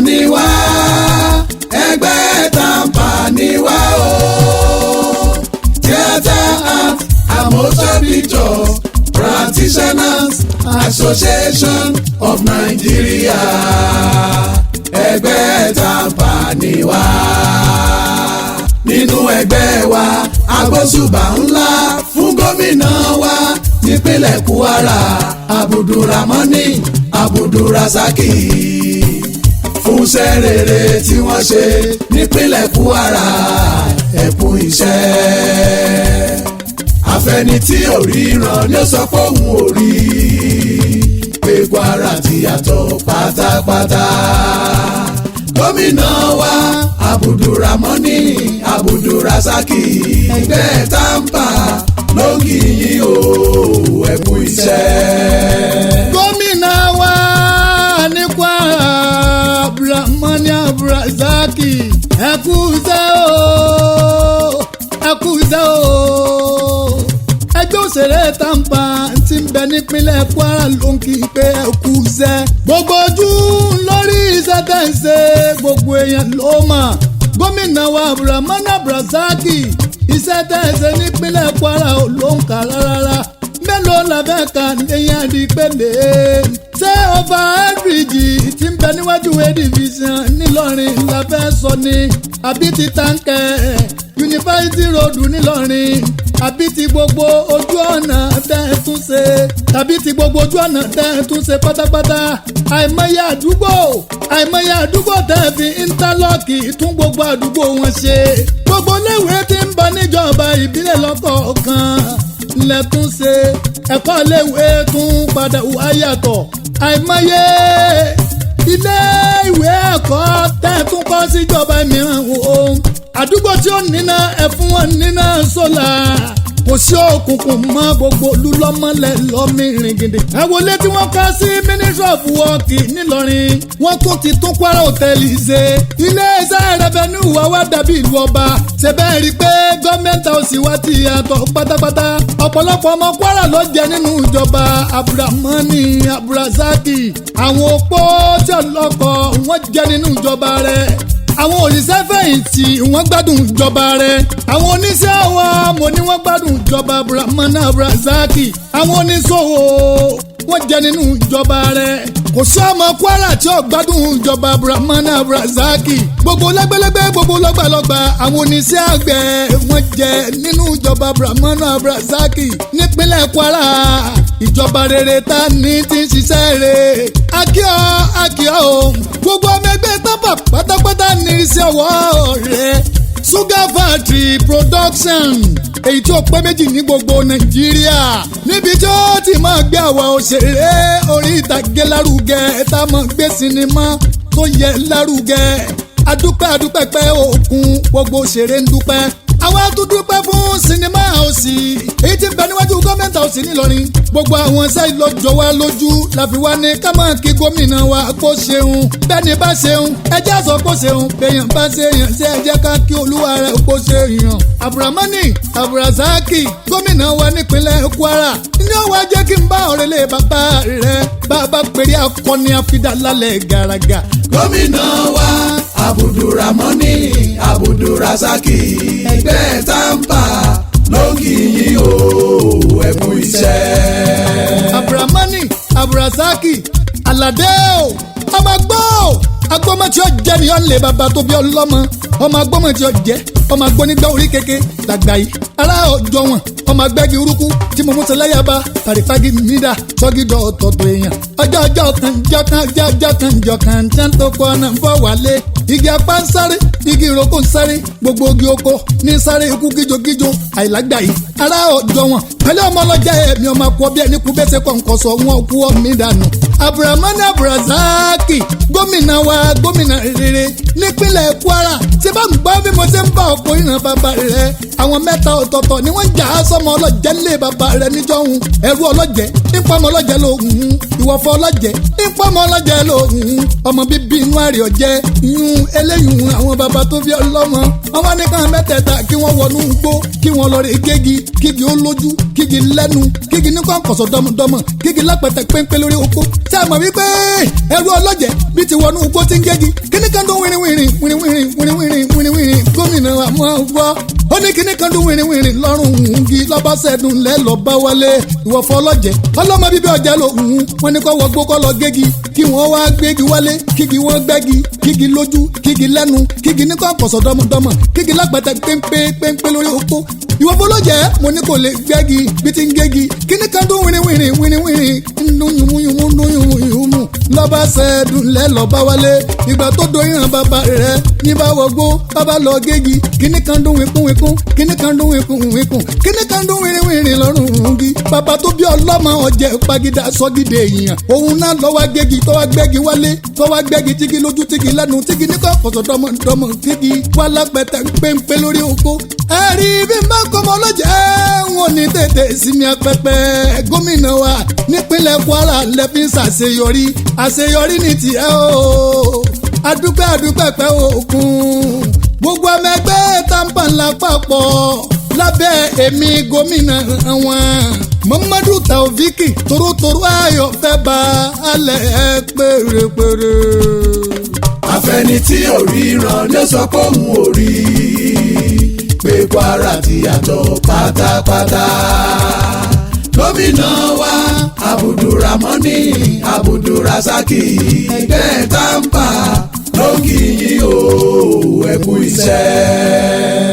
Ni wá, ẹgbẹ́ TAMPAN ni wá o. Theatre Art and Motion Pictures Practitioners Association of Nigeria, ẹgbẹ́ TAMPAN ni wá. Nínú ẹgbẹ́ wa, agbóṣùbà ńlá fún gómìnà wa nípínlẹ̀ Kwara, Abdulramani Abdulrasaki, fúnṣẹ́ rere tí wọ́n ṣe nípínlẹ̀ Kwara. Ẹ̀kún iṣẹ́ àfẹni tí ò ríran ni ó sọ pé òun ò rí pé Kwara ti yàtọ̀ pátápátá. Gómìnà wa Abdulramani Abdulrasaki, ẹgbẹ́ TAMPAN ló ń kí yín o, ẹ̀kún iṣẹ́. Gómìnà wa ní Kwara, Abdulrahman Abdulrasaki, ẹ kú iṣẹ́ o, ẹ kú iṣẹ́ o. Ẹgbẹ́ òṣèré TAMPAN tí ń bẹ nípínlẹ̀ Kwara ló ń kí pé ẹ kú iṣẹ́. Gbogbo ojú lórí iṣẹ́ tẹ̀ ń ṣe, gbogbo èèyàn ló mọ̀. Gómìnà wa Abdulrahman Abdulrasaki, iṣẹ́ tẹ̀ ń ṣe nípínlẹ̀ Kwara ò ló ń kà rárá. Mélòó la fẹ́ kà lẹ́yìn àdìpẹ́lẹ́? Ṣé over bridge tí ń bẹ níwájú A Division nílọrin la fẹ́ sọ ni, àbí ti táǹkẹ́ University Road nílọrin, àbí ti gbogbo ojú ọ̀nà tẹ́ ẹ tún ṣe, tàbí ti gbogbo ojú ọ̀nà tẹ́ ẹ tún ṣe pátápátá? Àìmọye àdúgbò, àìmọye àdúgbò tẹ́ ẹ fi interlock tún gbogbo àdúgbò wọn ṣe. Gbogbo léwé tí ń bọ níjọba ìbílẹ̀ lọ́kọ̀ọ̀kan lẹ́tún ṣe, ẹ̀kọ́ léwé tún padà wá yàtọ̀. Àìmọye ilé ìwé ẹ̀kọ́ tẹ́ tún kọ́ síjọba mìíràn o. Àdúgbò tí ó níná, ẹ fún wọn níná solar, kò sí òkùnkùn mọ́, gbogbo olúlọ́mọlẹ̀ lọ́mí rìngìdì. Ẹ wọlé tí wọ́n kọ́ sí Ministry of Work nílọrin. Wọ́n tún ti tún Kwara Hotel ṣe. Iléeṣẹ́ revenue wa wá dàbí ìlú ọba. Ṣe bẹ́ẹ̀ rí i pé Government House wa ti yàtọ̀ pátápátá? Ọ̀pọ̀lọpọ̀ ọmọ Kwara ló jẹ nínú ìjọba Abdulrahmani Abdulrasaki. Àwọn opó tí ọlọ́kọ̀, wọ́n jẹ nínú ìjọba rẹ̀. Àwọn òṣìṣẹ́ fẹ̀yìntì, wọ́n gbádùn ìjọba rẹ̀. Àwọn oníṣẹ́ ọwọ́, mo ní wọ́n gbádùn ìjọba Abdulrahman Abdulrasaki. Àwọn oníṣòwò, wọ́n jẹ nínú ìjọba rẹ̀. Kò sí ọmọ Kwara tí ó gbádùn ìjọba Abdulrahman Abdulrasaki. Gbogbo lẹ́gbẹ́lẹ́gbẹ́, gbogbo lọ́gbàlọ́gbà, àwọn oníṣẹ́ àgbẹ̀, wọ́n jẹ nínú ìjọba Abdulrahman Abdulrasaki nípínlẹ̀ Kwara. Ìjọba rere ta ní ti ń ṣiṣẹ́ rẹ̀. Akíọ́, akíọ́ o. Gbogbo ọmọ ẹgbẹ́ TAMPAN pátápátá ní iṣẹ́ ọwọ́ rẹ̀. Sugar factory production, èyí tí ó pé méjì ní gbogbo Nàìjíríà, níbi tí ó ti máa gbé àwa òṣèré orí ìtàgé lárugẹ, tá a máa gbé sinimá tó yẹ lárugẹ. Adúpẹ́, adúpẹ́ pẹ́ òkun, gbogbo òṣèré ń dúpẹ́. Àwa tún dúpẹ́ fún cinema house, èyí tí ń bẹ níwájú Government House nílọrin. Gbogbo àwọn iṣẹ́ ìlọ́jọ́ wa lójú la fi wá ní ká máa kí gómìnà wa kó ṣeun. Bẹ́ẹ̀ni bá ṣeun, ẹjẹ́ sọ kó ṣeun. Bẹ́yàn bá ṣe yàn ṣe, ẹjẹ́ ká kí olúwa rẹ̀ kó ṣe yàn. Abdulramani Abdulrasaki, gómìnà wa nípínlẹ̀ Kwara, ní ó wá jẹ́ kí n bá ọ̀rẹ́ lé bàbá rẹ̀, bàbá pèrè akọni àfidà lálẹ́ gàràgà. Gómìnà wa Abdulramani Abdulrasaki, ẹgbẹ́ TAMPAN ló ń kí yín o, ẹ̀kú iṣẹ́. Abdulramani Abdulrasaki Alade o, ọmọ gbọ́ o, agbọ́mọ tí ó jẹ́ ni ó lè bàbá tó bí ọlọ́mọ. Ọmọ agbọ́mọ tí ó jẹ́, ọmọ agbónígbà orí kéke làgbà yìí, ará ọjọ́ wọn, ọmọ agbẹ́gi urúkú tí mo mú sẹlẹ́yàbá tàrífàgì mídà sọ́gídọ̀ ọ̀tọ̀ọ̀tọ̀ èèyàn. Ọjọ́ ọjọ́ kan jọ́ kan jọ́ ọjọ́ kan jọ́ kan tí wọ́n tó kọ́ ọ̀nà ń bọ̀ wálé, igi apá ń sáré, igi ìrókò ń sáré, gbogbo igi oko ní sáré ikú gíjogíjo. Àìlágbà yìí, ará ọjọ́ wọn pẹ̀lú ọmọ ọlọ́jà ẹ̀mí, ọmọ akọ bí ẹni kú bẹ́sẹ̀ kọ̀ǹkọ̀ sọ wọn kú ọ̀mí dànù. Abdulrahman Abdulrasaki, gómìnà wa, gómìnà rere nípínlẹ̀ Kwara, ṣé bá ń gbọ́ bí mo ṣe ń bá ọkùnrin náà bàbá rẹ̀? Àwọn mẹ́ta ọ̀tọ̀ọ̀tọ̀ ni wọ́n ń jà á sọmọ ọlọ́jẹ́ ńlé bàbá rẹ̀ níjọ́hun. Ẹrú ọlọ́jẹ́ nípamọ́ ọlọ́jẹ́ lòun, ìwọ̀fọ̀ ọlọ́jẹ́ nípamọ́ ọlọ́jẹ́ lòun, ọmọ bíbí inú àrè ọ̀jẹ́ yún eléyìí. Àwọn bàbá tó bí ọlọ́mọ wọn wá ní káwọn mẹ́tẹ̀ẹ̀ta kí wọ́n wọnú igbó, kí wọ́n lọ rí gégi, kígi ó lójú, kígi lẹ́nu, kígi ní kọ́ńkọ̀sọ̀ dọ́mọdọ́mọ, kígi lápẹ̀tẹ̀ péńpé lórí oko. Tí a mọ̀ wípé ẹrú ọlọ́jẹ́ bí ti wọnú igbó ti ń gégi, kíní kan dún wìrìwìrì wìrìwìrì wìrìwìrì wìrìwìrì. Gómìnà àmọ́ gbọ́, ó ní kíní kan dún wìrìwìrì lọ́rùn ǹgí lọ́bàṣẹ́dùn lẹ́lọ́ba wálé. Ìwọ̀fọ̀ ọlọ́jẹ́ ọlọ́mọ bíbí ọ̀jẹ́ lòun, wọn ní kó wọgbó kó lọ gégi, kí wọ́n wá gbégi wálé, kígi wọ́n gbẹ́gi, kígi lójú, kígi lẹ́nu, kígi ní kọ́kọ́sọ̀ dọ́mọdọ́mọ, kígi lápẹ̀tẹ̀ péńpé péńpé lórí oko. Ìwọ̀fọ̀ ọlọ́jẹ́ mo ní kò lè gbẹ́gi. Bí ti ń gégi, kíní kan dún wìrìwìrì wìrìwìrì, ń dún yùmúyùmú, ń dún yùmúyùmú, lọ́ba ṣẹ́ẹ̀dùn lẹ́lọ́ba wálé. Ìgbà tó doyún bàbá rẹ̀ ní bá wọgbó, bàbá lọ gégi, kíní kan dún wíkún wíkún, kíní kan dún wíkún wíkún, kíní kan dún wìrìwìrì lọ́rùn gi. Bàbá tó bí ọlọ́mọ ọ̀jẹ̀ pagídà sọ́gídé èèyàn, òun náà lọ́wọ́ gégi tó wá gbẹ́gi wálé, tó wá gbẹ́gi tígi lójú, tígi lẹ́nu, tígi ní kọ́kọ́sọ̀ dọ́mọdọ́mọ, tígi wá lápẹ̀tẹ̀ péńpé lórí oko. Ẹ̀rí bí n bá kọ́ ọmọ ọlọ́jẹ́ wọn ní tètè sinmi apẹpẹ. Gómìnà wa nípínlẹ̀ Kwara lẹ́fí ń ṣàṣeyọrí, àṣeyọrí ní tiẹ̀ o. Adúpẹ́, adúpẹ́ pẹ́ òkun. Gbogbo ọmọ ẹgbẹ́ tampan lápapọ̀ lábẹ́ èmi gómìnà wọn, Muhammadu Taofiki Torotoro Ayọ̀ fẹ́ bá alẹ̀ pérépéré. Àfẹni tí ò ríran ló sọ pé òun ò rí pé Kwara ti yàtọ̀ pátápátá. Gómìnà wa Abudulramoni Abudulrasaki, ẹgbẹ́ TAMPAN ló kì í yín o, ẹ kú iṣẹ́.